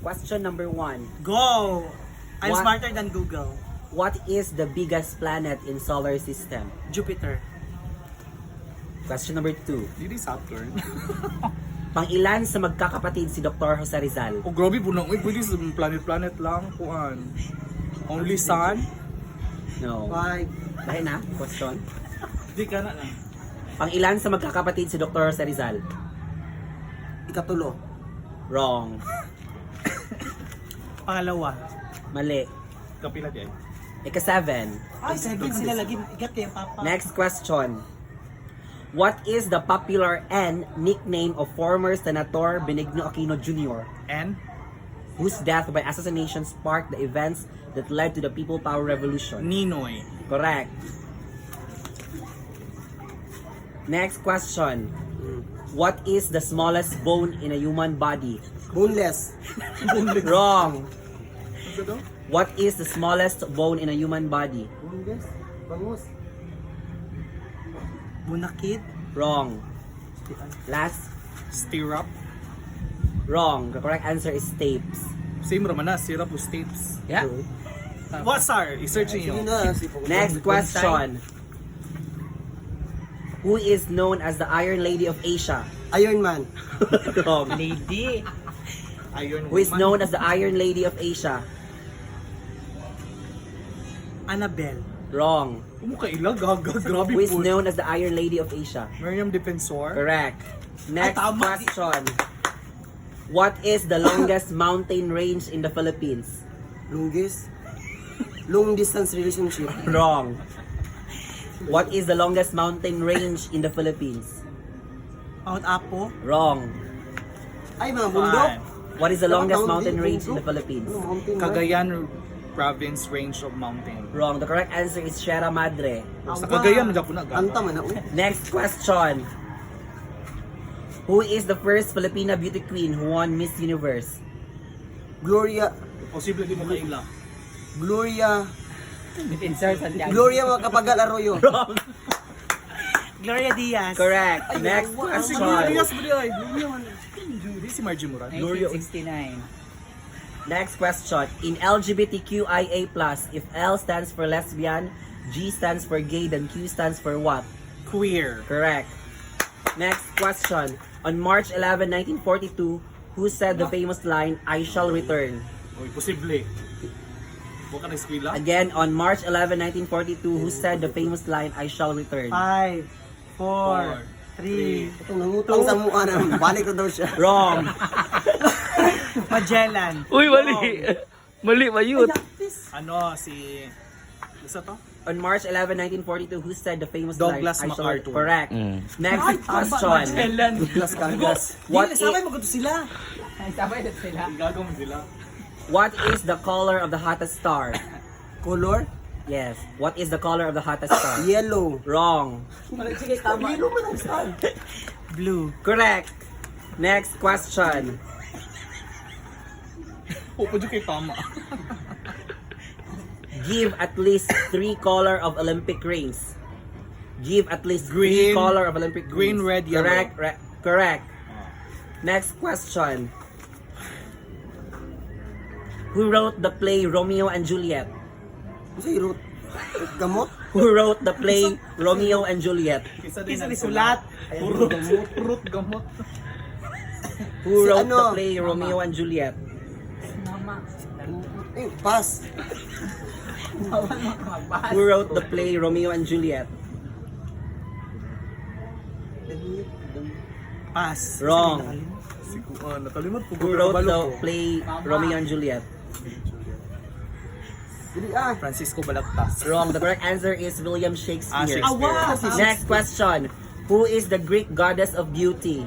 Question number 1. Go! I'm What? smarter than Google. What is the biggest planet in solar system? Jupiter. Question number 2. Dili Saturn. Pang-ilan sa magkakapatid si Dr. Jose Rizal? Oh, grabe po na. Uy, pwede sa planet-planet lang. Kuan. Only Sun? No. 5. Dahil na, question. Di ka na lang. Pang-ilan sa magkakapatid si Dr. Jose Rizal? Ikatulo. Wrong. Pangalawa. Mali. Kapila di ay. Ika-7. Ay, 7 sila lagi. Igat kay Papa. Next question. What is the popular N nickname of former Senator Benigno Aquino Jr., And? whose death by assassination sparked the events that led to the People Power Revolution? Ninoy. Correct. Next question. What is the smallest bone in a human body? Boneless. Wrong. Ano daw? What is the smallest bone in a human body? Boneless. Bangus. Bunakit. Wrong. Last, Stirrup. wrong. The correct answer is tapes. Same raman na. Syrup o stapes. Yeah. What, sir? I-search Sige niyo. na. Si Next question. Who is known as the Iron Lady of Asia? Iron Man. Wrong. Lady. Iron Who is Woman. known as the Iron Lady of Asia? Annabelle. Wrong. Umu ka ilag, gaga, grabe Who is po. known as the Iron Lady of Asia? Miriam Defensor. Correct. Next Ay, tama. question. What is the longest mountain range in the Philippines? Longest. Long distance relationship. Wrong. What is the longest mountain range in the Philippines? Mount Apo. Wrong. Ay, mga bundok. Five. What is the longest mountain Mountain, range in the bundok. Philippines? Ano, mountain, right? Cagayan Province Range of Mountain. Wrong. The correct answer is Sierra Madre. Sa Cagayan, man po na. gaga. Anta man na. Uy. Next question. Who is the first Filipina beauty queen who won Miss Universe? Gloria. Posible di mo kaila. Gloria. Defensor Santiago. Gloria Macapagal Arroyo. Wrong. Gloria Diaz. Correct. Next Si Gloria question. Diaz ba di ay? Gloria man. Di si Margie Moran. 1969. Next question. In LGBTQIA+, if L stands for lesbian, G stands for gay, then Q stands for what? Queer. Correct. Next question. On March 11, 1942, who said the famous line, "I shall return"? Uy, posible. Huwag ka na eskwela. Again, on March 11, 1942, who said the famous line, "I shall return"? 5, 4, 3. Itong nangutang sa mukha na. Balik na daw siya. Wrong. Magellan. Uy, mali. Mali, mayut. Ano, si... Isa to? On March 11, 1942, who said the famous Douglas line, "I shall MacArthur. Correct. Next question. Magellan. Douglas Cargas. What, Dili, sabay mo ko to sila. Ay, sabay na sila. Gago mo sila. What is the color of the hottest star? Color? Yes. What is the color of the hottest star? Yellow. Wrong. Sige, tama. Yellow man ang star. Blue. Correct. Next question. Opo, dyan kay tama. Give at least three color of Olympic rings. Give at least three Green, color of Olympic green, rings. Red, yellow. Correct. Correct. Next question. Who wrote the play Romeo and Juliet? Unsay root? Gamot? Who wrote the play Romeo and Juliet? Isa din Isa ang ni sulat. Purot, purot gamot. Who Si wrote ano? the play Romeo and Juliet? Mama. Eh, pass. Bawal magbahas. Who wrote the play Romeo and Juliet? Pass. Wrong. Si Kuan, nakalimot po. Who wrote Kabalo the ko. play Romeo and Juliet? Dili ah. Francisco Balagtas. Wrong. The correct answer is William Shakespeare. Ah, Shakespeare. Awa! Next question. Who is the Greek goddess of beauty?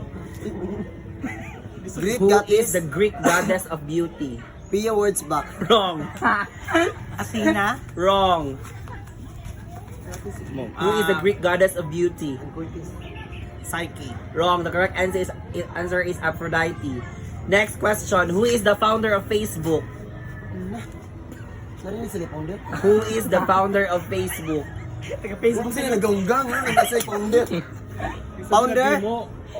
Greek Who goddess. is the Greek goddess of beauty? Pia words back. Wrong. Athena. Wrong. Who is the Greek goddess of beauty? Psyche. Wrong. The correct answer is Aphrodite. Next question. Who is the founder of Facebook? Narinig sila founder? Who is the founder of Facebook? Taga Facebook Facebook sila naganggang. Ano nasa founder? Founder?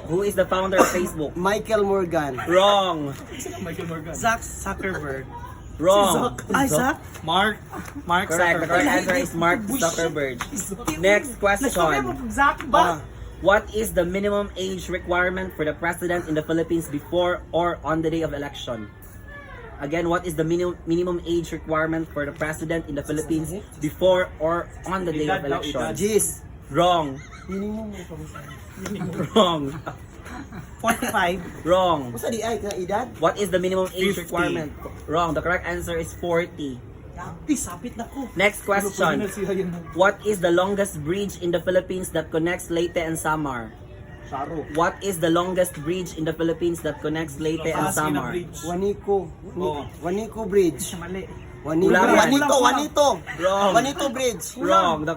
Who is the founder of Facebook? Michael Morgan. Wrong. Michael Morgan. Zach Zuckerberg. Wrong. Ay, Zach? Mark. Mark Correct. The Zuckerberg. correct answer is Mark Zuckerberg. Next Nagsabi mo, question. Zach ba? What is the minimum age requirement for the president in the Philippines before or on the day of election? Again, what is the minimum age requirement for the president in the Philippines before or on the day of Edad daw, election? edad. Gis. Wrong. Wrong. 45. Wrong. Unsa di ay ka edad? What is the minimum age 50. requirement? Wrong. The correct answer is 40. Di, sapit na ko. Next question. Siya yun. What is the longest bridge in the Philippines that connects Leyte and Samar? Charo. What is the longest bridge in the Philippines that connects Leyte and Taas yun ang Samar? bridge. Juanico. Oo. Juanico Bridge. Mali. Juanico. Kulang. Juanito, Juanito. Wrong. Juanito Bridge. Wrong. The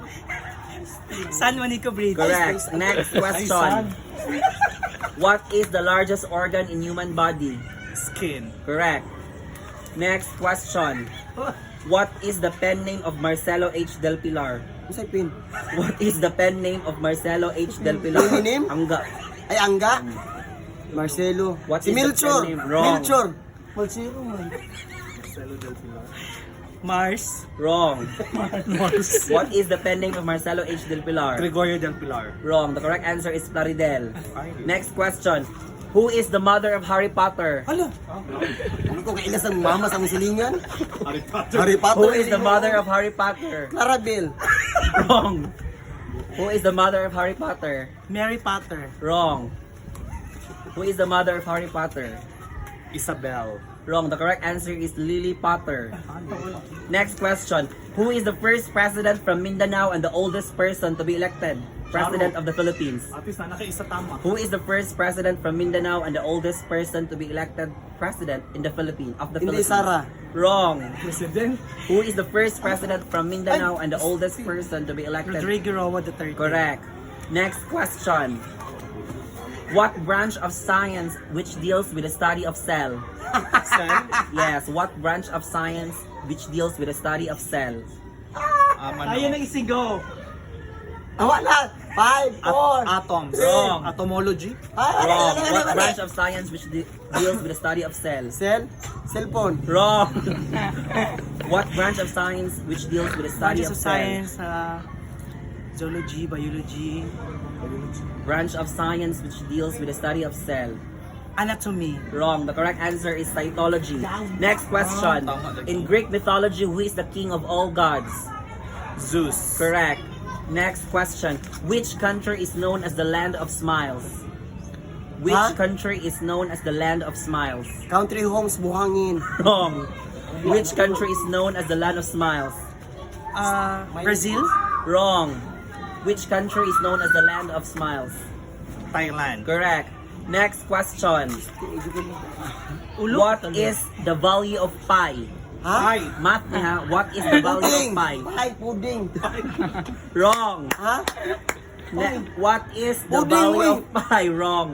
San Juanico Bridge. correct. Next Ay, question. San. What is the largest organ in human body? Skin. Correct. Next question. What is the pen name of Marcelo H. Del Pilar? Unsa pin? What is the pen name of Marcelo H. Del Pilar? Pen name? Angga. Ay angga. Marcelo. What Si is the Melchor. pen name? Wrong. Melchor. Marcelo man. Marcelo Del Pilar. Mars. Wrong. Mars. What is the pen name of Marcelo H. Del Pilar? Gregorio Del Pilar. Wrong. The correct answer is Plaridel. Ay. Next question. Who is the mother of Harry Potter? Hala. Ano ko kailas ang mama sa among silingan? Harry Potter. Harry Potter. Who is the mother of Harry Potter? Clarabelle. Wrong. Who is the mother of Harry Potter? Mary Potter. Wrong. Who is the mother of Harry Potter? Isabel. Wrong. The correct answer is Lily Potter. Next question. Who is the first president from Mindanao and the oldest person to be elected president of the Philippines? Ate, sana kay isa tama. Who is the first president from Mindanao and the oldest person to be elected president in the Philippines of the Hindi, Philippines? Sara. Wrong. President. Who is the first president from Mindanao and the oldest person to be elected? Rodrigo Roa Duterte. Correct. Next question. What branch of science which deals with the study of cell? Cell. Yes, what branch of science which deals with the study of cell? Ano? Ayun ang isigaw. Ah, wala. 5, 4. Atoms. Wrong. Atomology. Ah, Wrong. What branch of science which deals with the study of cells? Cell? Cellphone. Wrong. What branch of science which deals with the study Branches of of cells? science, zoology, biology, Branch of science which deals with the study of cell. anatomy. Wrong. The correct answer is cytology. Next question. Ah, tama. In Greek mythology, who is the king of all gods? Zeus. Correct. Next question. Which country is known as the land of smiles? Which Huh? country is known as the land of smiles? Country homes, buhangin. Wrong. Which country is known as the land of smiles? Brazil? Wrong. Which country is known as the land of smiles? Thailand. Correct. Next question. Ulo. What is the value of pi? Ha? Ay. Math niya, what is the value Puding. of pi? Pie, puding. Wrong. Ha? What is the Puding, value uy. of pi? Wrong.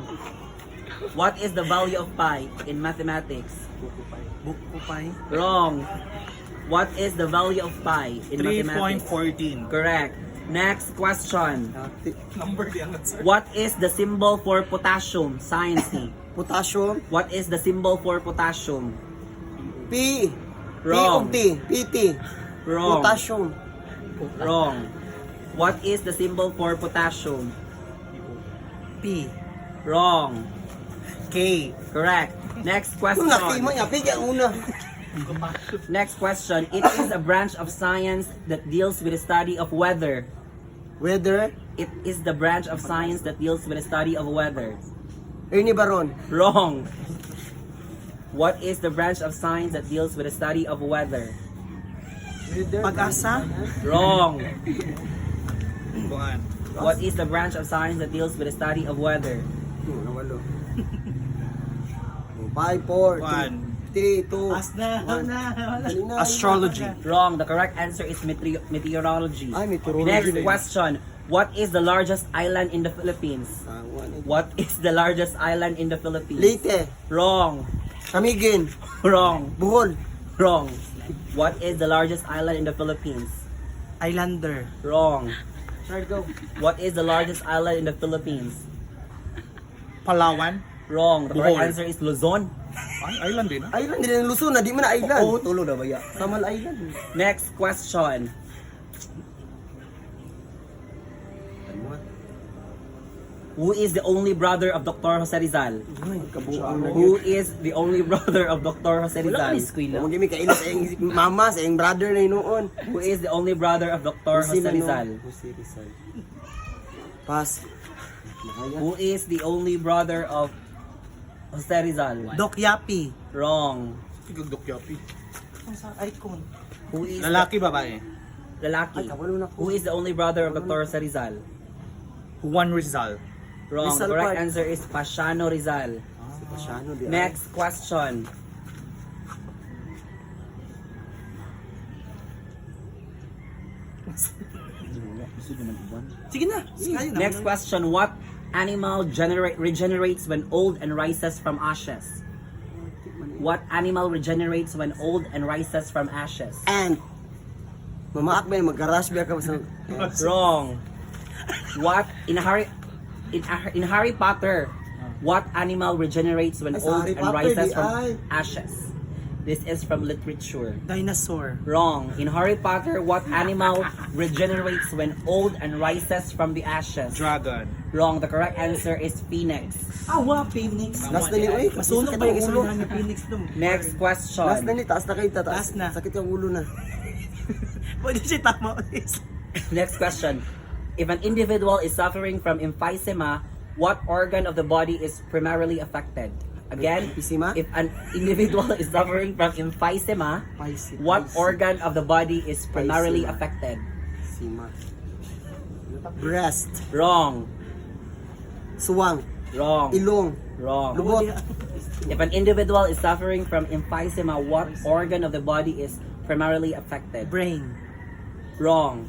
What is the value of pi in mathematics? Bukupay. Wrong. What is the value of pi in mathematics? 3.14. Correct. Next question. Number di ang answer. What is the symbol for potassium? Science. Potassium. What is the symbol for potassium? P. P Wrong. of T. PT. Wrong. Potassium. Wrong. What is the symbol for potassium? P. Wrong. K. Correct. Next Ano na, P question. man nga. P ang una. Next question. It is a branch of science that deals with the study of weather. Weather. It is the branch of science that deals with the study of weather. Ernie Baron. Wrong. What is the branch of science that deals with the study of weather? Weather. Pag-asa? Wrong. Kuan. What is the branch of science that deals with the study of weather? Oh, nawalo. 5, 4, One. 3, 2, As na, na, wala. Astrology. Wrong. The correct answer is meteorology. Ay, meteorology. Next question. What is the largest island in the Philippines? What is the largest island in the Philippines? Leyte. Wrong. Camiguin. Wrong. Bohol. Wrong. What is the largest island in the Philippines? Islander. Wrong. Go. What is the largest island in the Philippines? Palawan. Wrong. The correct Bohol. answer is Luzon. Ay, island din ah. Island din ang Luzon na, di man na island. Oo, tulo na ba ya? Samal Island. Next question. Who is the only brother of Dr. Jose Rizal? Ay, kabuang na Who is the only brother of Dr. Jose Wala ka Rizal? ni eskwela. Huwag kami kaila sa iyong mama, sa iyong brother na noon. Who is the only brother of Dr. Jose Rizal? Jose Rizal. Pass. Makaya. Who is the only brother of Jose Rizal? Doc Yapi. Wrong. Tigagdokyapi. Ang sa icon. Who is Lalaki, babae. The, lalaki? Ay, kabalo na ko. Who is the only brother of Dr. Jose Rizal? Juan Rizal. Wrong. Rizal The correct Park. answer is Pasiano Rizal. Si Pasiano, di ay. Next question. Sige na. Kaya na. Next question. What animal generate regenerates when old and rises from ashes? What animal regenerates when old and rises from ashes? And, mamaak ba yun? Mag-rush ba ka sa... Wrong. What in Harry in Harry Potter? What animal regenerates when Ay, sa old Harry and Potter, rises di from ay. ashes? This is from literature. Dinosaur. Wrong. In Harry Potter, what animal regenerates when old and rises from the ashes? Dragon. Wrong. The correct answer is phoenix. Awa, Phoenix. Last na ni, uy. Masunog Sakit ba yung ang ulo. gasolinahan ni Phoenix dum? Next question. Last na ni, taas na kayo, taas. Taas na. Sakit yung ulo na. Pwede siya tama. Next question. If an individual is suffering from emphysema, what organ of the body is primarily affected? Again, Emphysema? if an individual is suffering from emphysema, Pisces. what organ of the body is primarily Emphysema. affected? Sima. Breast. Wrong. Suwang. Wrong. Ilong. Wrong. Lubot. If an individual is suffering from emphysema, what organ of the body is primarily affected? Brain. Wrong.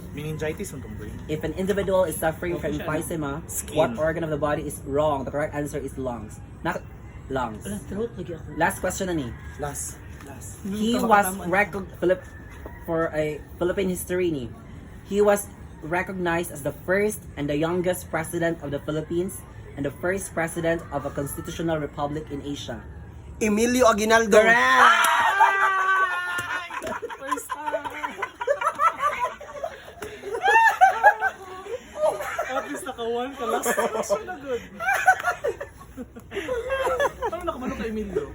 Meningitis ang brain. If an individual is suffering from emphysema, Skin. what organ of the body is wrong? The correct answer is lungs. Not lungs. Throat lagi ako. Last question na ni. Last. Last. He was recog Philip for a Philippine history ni. He was recognized as the first and the youngest president of the Philippines and the first president of a constitutional republic in Asia. Emilio Aguinaldo. Correct! At least naka-one ka. Last question na good. Ano nakamano kay Emilio?